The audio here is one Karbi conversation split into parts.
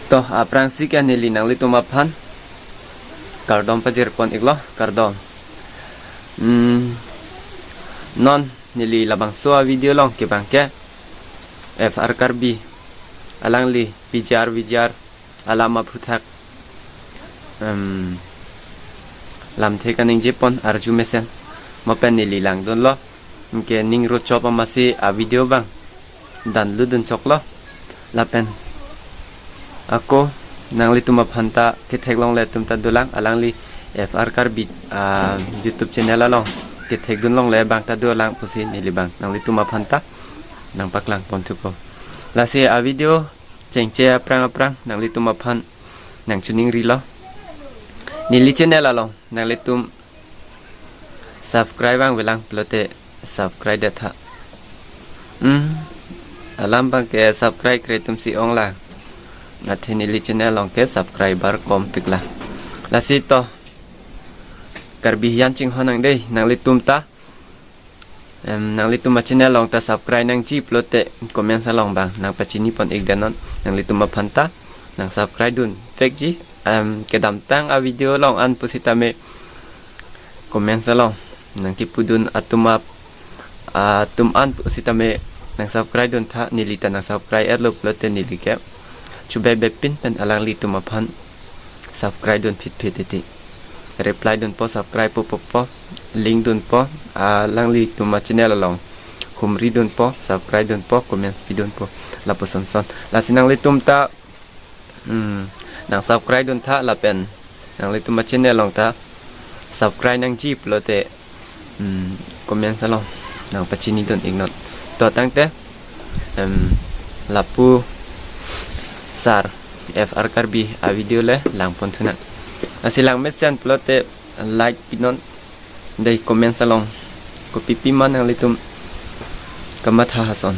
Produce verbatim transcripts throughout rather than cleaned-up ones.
To, aphrangsi ke neli nanglitum aphan kardom pajirpon iklo, kardom. Hmm, non neli labangso a-video along ke bangke F R Karbi alangli P G R V G R alam aphuthak, em, lamthe kaningjepon arju mesen mo pen neli langdunlo. Anke ning rochop amatsi a-video abang download dun choklo. Lapen ako nanglitum aphanta ketheklongle atum ta dolang, alangli F R Karbi, ah, YouTube channel along kethekdun longle abang ta dolang pusi neli abang nanglitum aphanta nangpaklangpon thupo. Lasi a-video chengche aphrang aphrang nanglitum aphan nangchiningrilo. Neli channel along nanglitum subscribe abang avelang pulote subscribe det tha. Hmm, alam abangke subscribe kre atumsi onglang. Athe neli channel along ke subscriber kompik la. Lasi to, Karbi hijan chinghon nang dei, nanglitum ta, em, nanglitum a-channel along ta subscribe nangji pulote comments along abang nangpachinipon ik det non, nanglitum aphanta nang subscribe dun vekji. Em, kedamtang a-video along an pusitame comments along nangkipudun atum ap-, atum an pusitame nang subscribe dun tha, neli ta nang subscribe etlo pulote neli ke chubebe pin pen alanglitum aphan subscribe dun phitphit titi. Reply dunpo, subscribe po po po, link dunpo, alanglitum a-channel along humri dunpo, subscribe dunpo, comments pidunpo, lapuson son. Lasi nanglitum ta, hmm, nang subscribe dun tha lapen nanglitum a-channel along ta subscribe nangji pulote, hmm, comments along nangpachinidun ik non. To tangte, em, lapu sar F R Karbi a-video le langpon thunang. Lasi lang mesen pulote like pinon, dei comments along kopi pima nanglitum kamatha ason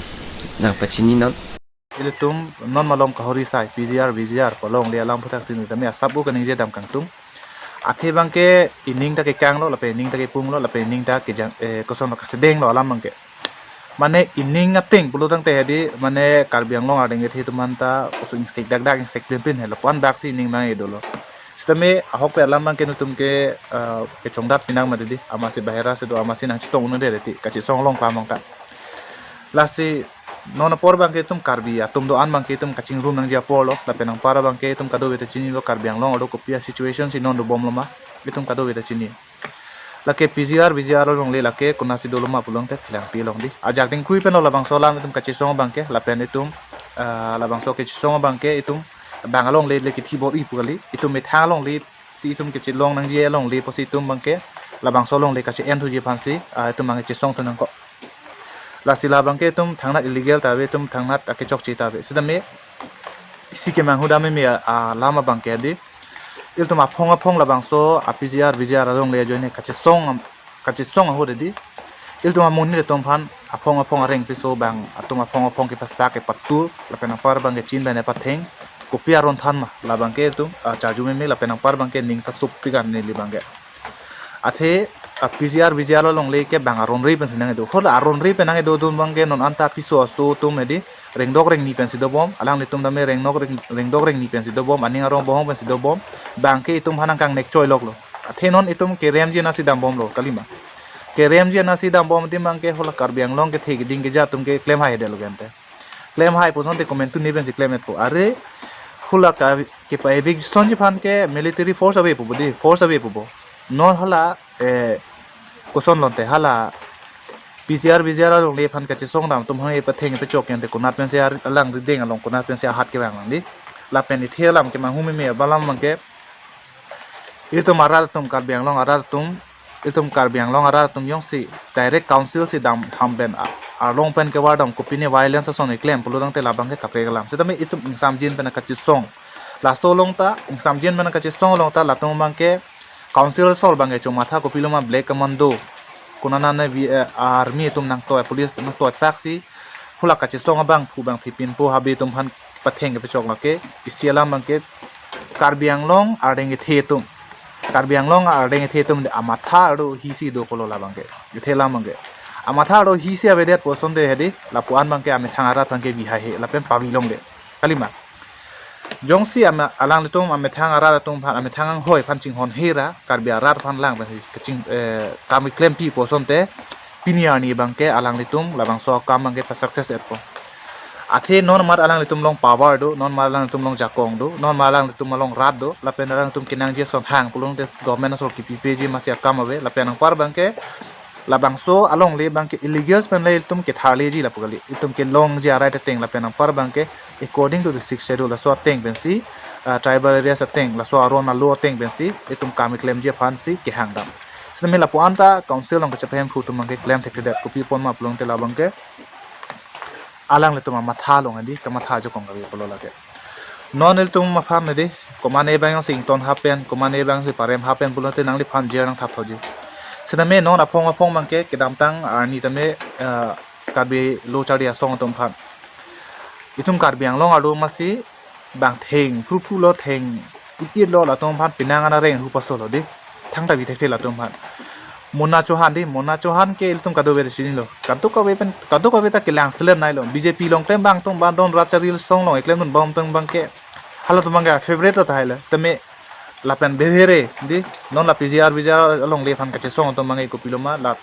nangpachininon. Ilitum non malom kahori sai P G R V G R pu alongle alam aphuthak si neli tame asap u kaningje dam kangtung. Athe abangke ining ta kekanglo, lapen ining ta kepunglo, lapen ining ta kejang, eh, koson kasedenglo alam abangke. Mane ining ateng pulo tangte hedi, mane Karbi Anglong ardeng kethe atum aphanta koson ingsek dak dak, ingsek plim plim helo, pu-an dak si ining abang dolo. Sitame ahokpet alam abangke netum ke, eh, kechongdat pinang mati di, amatsi bahera si do, amatsi nangchetong un-e dei ti, kachesong along klamang ta. Lasi non apor abangke itum Karbi atum do-an abangke itum kachingrum nangji apor lo, lapen anpar abangke itum kadokave ta chinilo, Karbi Anglong arlo kopi a-situation si non dobomlo ma, itum kadokave ta chini. Lake P G R V G R alongle lake konatsi dolo ma pulo tangte phelang pi along di. Ajak dingkrui pen lo labangso alam itum kachesong abangke, lapen itum, ah, labangso kachesong abangke itum bang alongle le kithi bor-i pu kali, itum methang alongle si itum kachelong nangji alongle pusi itum abangke labangso alongle kache-en thuji aphansi, ah, itum abangke chesong thu nangkok. Lasi la abangke itum thangnat illegal ta ave, itum thangnat akechokche ta ave. Sitame isi kemanghu dam meme a, alam abangke di, ilitum aphong aphong labangso a-P G R V G R alongle ajoine kachesong, kachesong ahut di, ilitum amonit atum aphan aphong aphong areng piso abang, atum aphong aphong kepasa kepatu, lapen anpar abangke chin abang patheng, kopi aron than ma, la abangke itum, ah, charju meme, lapen anpar abangke ning ta sup pigan neli abangke. Athe, ah, P G R V G R alongle ke bang aron ri pensi nangdo. Hala aron ri pen nangdo dun abangke non anta piso aso atum hedi rengdok rengni pensi dobom, alanglitum tame rengdok reng, rengdok rengni pensi dobom, aning arong bohong pensi dobom, abangke itum aphan nangkangnek choiloklo. Athe non itum keremji anatsi dambomlo, kalima. Keremji anatsi dambom adim abangke hala Karbi Anglong kethe keding keja atum ke klemhai detlo gente. Klemhai puson te comment tuni pensi klem etpo. Are hala ka kepa-eviction ji aphan ke military force ave pupo di, force ave pupo. Non hala, eh, koson lonte hala P G R V G R alongle aphan kachesong dam atum hang patheng pechok ente konat pensi ar-, alang rideng along konat pensi ahat kevang lang di. Lapen ithe alam kemanghu meme abalam abangke itum arat atum Karbi Anglong arat atum, itum Karbi Anglong arat atum jongsi direct council si dam ham pen a-, arlong pen kevardam kopine violence ason keklem pulo tangte la abangke kaprek alam. Sitame itum ingsamjin pen kachesong. Laso along ta, ingsamjin pen kachesong along ta latum abangke council asor abangke chomatha kopilo ma black commando, konat nane vi-, eh, army atum nangtoi, police atum nangtoi taksi, hala kachesong abangphu abangphi pinpo, habe atum aphan patheng kepechok lake, isi alam abangke Karbi Anglong ardeng kethe atum. Karbi Anglong ardeng kethe atum de amatha ardo hisi dokoklo la abangke. Kethe alam abangke. Amatha ardo hisi avedet puson te hedi, lapu-an abangke amethang arat abangke bihai he, lapen pavilong de. Kalima. Jongsi ama alanglitum amethang arat atum aphan, amethang anghoi aphan chinghon hera, Karbi arat aphan lang aphan kaching, eh, kam klempi pu asonte, pini arni abangke alanglitum labangso akam abangke pa success etpo. Athe non mat alanglitum along power do, non mat alanglitum along jakong do, non mat alanglitum along rat do, lapen alanglitum kenangji ason hang pulote government asor kipipeji masi akam ave, lapen anpar abangke labangso alongle abangke illegal pen le itum ketharleji lapu kali. Itum kelongji arai ateng lapen anpar abangke according to the sixth schedule laso ateng pensi, ah, tribal areas ateng laso aron alo ateng pensi itum kam klemji aphansi kehang dam. Sitame lapu anta council along kachepahemphu atum abangke klem thekthedet, kopi apot ma pulote labangke alanglitum amatha along adi kamatha ajakong kave pulo lake. Non ilitum aphan adi, komane abang si ington hapen, komane abang si parem hapen pulote nangliphan jer nangthap thoji. Sitame non aphong aphong abangke kedamtang arni tame, eh, Karbi lo charli asong atum aphan, itum Karbi Anglong arlo masi bang theng phruphru lo, theng it it lo, latum aphan penang ana reng hu paso lo di. Thangta bi thekthe latum aphan. Mona Chauhan di, Mona Chauhan ke ilitum kadokave chinilo. Kadokave pen, kadokave ta kelang selet nailo. B J P along klem abang atum, bandon rat charli asong along eklem dun abang atum abangke, halatum abangke favorite lo tahai lo. Tame lapen behere di, non la P G R, V G R alongle aphan kachesong atum abangke kopiloma la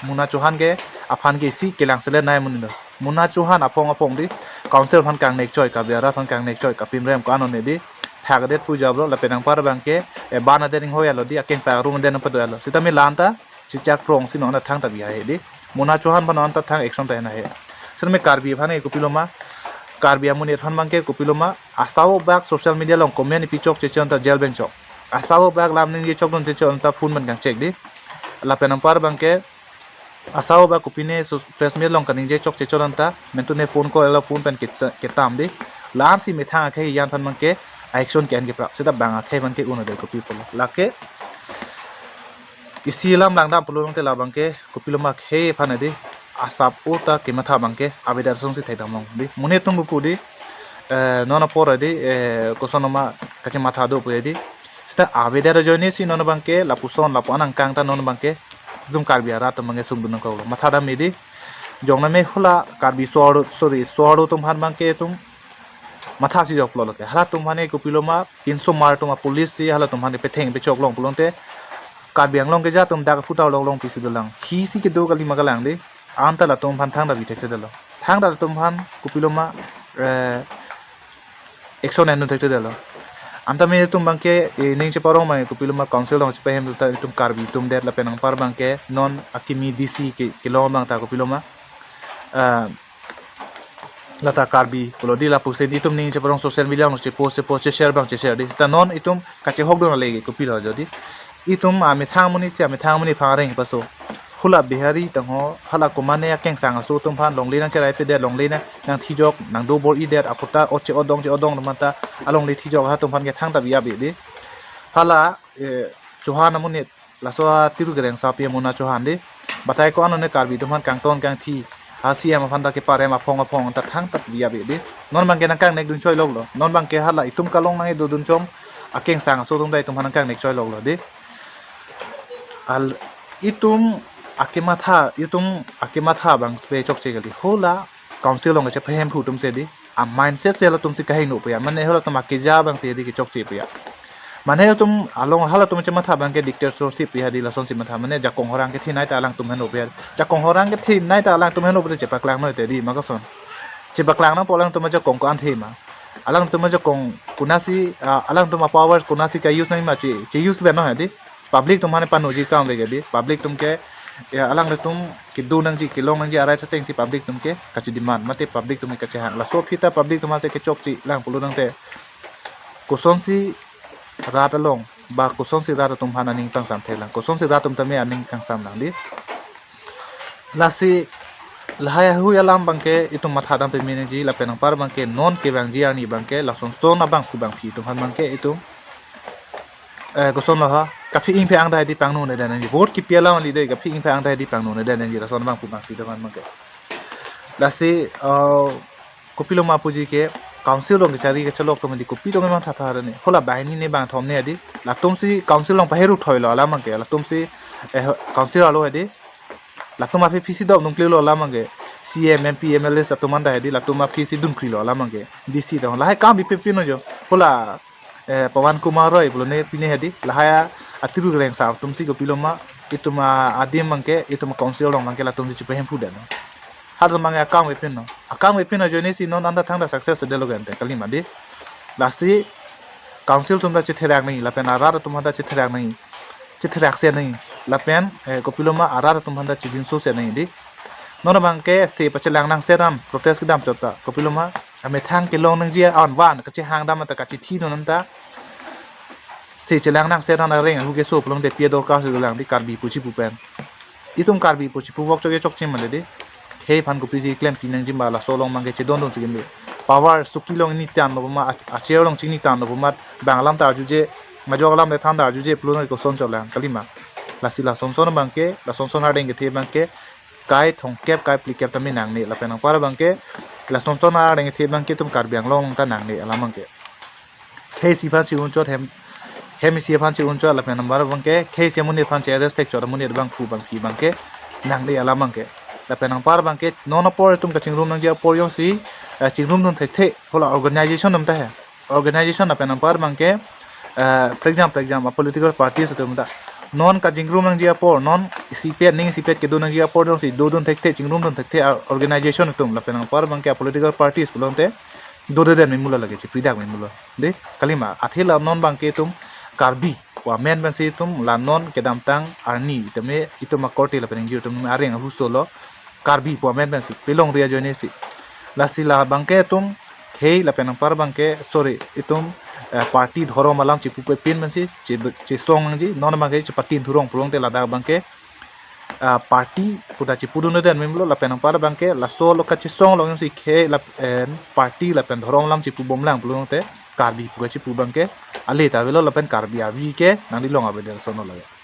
Mona Chauhan ke aphan ke isi kelang selet nai amonit lo. Mona Chauhan aphong aphong di council aphan kangnek choi, Karbi arat aphan kangnek choi, kapimrem ko-an one di thakdet pu jabro, lapen anpar abangke, eh, ban adet inghoi alo di, akeng parong adet nangpado alo. Sitame la anta chichak prong si non thangta bi ahe di. Mona Chauhan aphan non ta thang action ta hena he. Sitame Karbi aphan ke kopiloma, Karbi amonit aphan abangke kopiloma, asau bak social media along comment ipi chokche chot ta jail pen chok. Asau bak lam ningje chokdun che chot ta phone pen kangchek di. Lapen anpar abangke asau bak kopine so press meet along kaningje chokche chot ta, mentune phone call alo, phone pen kecha-, ketam di. La-an si methang akhei ayan aphan abangke action ke-en keprap. Seta bang akhei abangke un-e de kopi pulo. Lake isi lam langdam pulo tangte labangke kopiloma akhei aphan adi asap o ta kematha abangke avedar song si thekdam long di. Monit atum pu di, eh, non apor adi, eh, koson ma kachematha do pu di. Seta avedar ajoine si non abangke lapuson lapu-an angkang ta non abangke itum Karbi arat atum abangke sungdun nangkoklo. Matha dam di. Jong name hula Karbi so-arlo, sorry, so-arlo atum aphan abangke itum matha si joklo lake. Halatum aphan ke kopiloma, pinsomar atum a-police si halatum aphan petheng pechok long pulote, Karbi Anglong keja atum dak aphutar long long pisi dolang. Hi si kedo kali ma kalang di. Anta latum aphan thangta bi thekthedetlo. Thangta latum aphan kopiloma, eh, action en-un thekthedetlo. Anta me itum abangke, eh, ning cheparong abang kopiloma council along chepahem ta itum Karbi atum det lapen anpar abangke non akimi D C ke, kelong abang ta kopiloma, eh, lata Karbi pulo di lapusi di itum ning cheparong social media along chepost chepost, cheshare abang cheshare di. Seta non itum kachehokdun lake kopilo jodi. Itum amethang amonit si amethang amonit aphan areng paso. Hula Bihari tangho, hala komane akengsang aso atum aphan longle nangcheraipedet, longle nang, nangthijok, nangdo bor-idet, aputa o che-odong che-odong atum aphan ta alongle thijok, halatum aphan ke thangta bi ave di. Hala, eh, Chauhan amonit, laso a Tiru Kereng asapi Mona Chauhan di. Batai ko-an one Karbi atum aphan kangton kangthi, ha C M aphan ta keparem aphong aphong ta thangta bi ave di. Non abangke nangkangnek dun choi loklo. Non abangke hala itum kalong nang-edodun chom akengsang aso atum ta itum aphan nangkangnek choi loklo di. Al itum akematha, itum akematha abang pe chokche kali. Hula council along kachepahemphu atum si di, a-mindset si halatum si kahingno puya. Mane halatum akeja abang si di kechokche puya. Mane halatum along halatum chematha abangke dictatorship puya di, lason si matha. Mane jakong horang kethenei ta alangtum henlo puya. Jakong horang kethenei ta alangtum henlo puya, chepaklang noi te di ma koson. Chepaklang nangpo alangtum ajakong ko-an the ma. Alangtum ajakong konatsi, ah, alangtum a-power konatsi ka-use nangji ma che, che-use vet noi di. Public atum aphan panoji akam ave ke di. Public atum ke, ya, alanglitum kedo nangji, kelong nangji arai ateng si public atum ke kachi-demand, mate public atum ke kachehang. Laso aphi ta public atum aphan si kechokche lang pulo tangte, kosonsi rat along, ba kosonsi rat atum aphan aning pangsam theklang, kosonsi rat atum tame aning kangsam lang di. Lasi lahai ahui alam abangke itum matha dam peme nangji, lapen anpar abangke non kevangji arni abangke lason son abangphu bangphi atum aphan abangke itum, eh, kosonlo ha, kaphi ingphi angdai di pangno ne dan nangji. Vote kipi alam kali de, kaphi ingphi angdai di pangno ne dan nangji, lason abangphu bangphi atum aphan abangke. Lasi, eh, kopiloma puji ke council along kechari kechelok atum di kopi atum matha thar ne. Hula banghini ne bangthom ne di. Latum si council along paheru thoilo alam abangke. Latum si, eh, council arlo di. Latum aphi aphi si dop nungklilo alam abangke. C M, M P, M L A atum anta di. Latum aphi si dunklilo alam abangke. D C ta. Lahai kam bipe pino jo. Hala, eh, Pawan Kumar Roy pulo ne pine hedi, lahai atiru reng sa atum si kopiloma, itum adim abangke, itum council along abangke latum si chipahemphu det. Halatum abangke akam vepin no. Akam vepin ajoine si non anta thangta success te delo gente, kalima di. Lasi council atum ta chitherak nangji, lapen arat atum ta chitherak nangji. Chitherak se nangji. Lapen, eh, kopiloma arat atum ta chijinso se nangji di. Non abangke se pachelang nang seram protest kedam chot ta. Kopiloma amethang kelong nangji an van kachehang dam ta kachithi non anta. Se chelang nang seram areng ahu keso pulote pi adorkar si dolang di Karbi pu chipu pen. Itum Karbi pu chipu vok chok chokche male di. Khei aphan kopisi klempi nangji ma laso along abangke chedondun si keme. Power suki along ingni tanglo puma, a-, achair along chingni tanglo puma, bang alam ta arjuje, majok alam le than ta arjuje pulo nang koson choklang, kalima. Lasi lasonson abangke, lasonson ardeng kethe abangke, kai thomkep kai phlikep tame nangne, lapen anpar abangke, lasonson ardeng kethe abangke itum Karbi Anglong ta nangne alam abangke. Khei isi aphan si-un chot hem, hem isi aphan si-un chot lapen anpar abangke, khei isi amonit aphan si-arrest thek chot amonit abang phu abang phi abangke, nangne alam abangke. Lapen anpar abangke, non apor itum kachingrum nangji apor jongsi, eh, chingrumdun thekthe, hala organization atum ta he. Organization lapen anpar abangke, eh, for example, for example, political parties atum ta. Non kachingrum nangji apor, non isipet, ning isipet kedo nangji apor jongsi dodun thekthe, chingrumdun thekthe, a organization atum lapen anpar abangke political parties pulote, dodedet memulo lake, chipridak memulo. De, kalima, athe la non abangke itum Karbi pu amen pensi itum la non kedamtang arni tame itum akorte lapen ingjir atum areng ahuso lo Karbi pu amen pensi pelongri ajoine si. Lasi la abangke itum khei lapen anpar abangke, sorry, itum, eh, party dhorom alam chipu pepin pensi, chi, chisong nangji, non abangke chipatin thurong pulote ladak abangke, ah, party pu ta chipudunde den memulo lapen anpar abangke laso lo kachisong along si khei lapen party lapen dhorom alam chipubomlang pulote Karbi pu kachipu abangke ale ta avelo lapen Karbi avi ke nangli long avedet ason lo.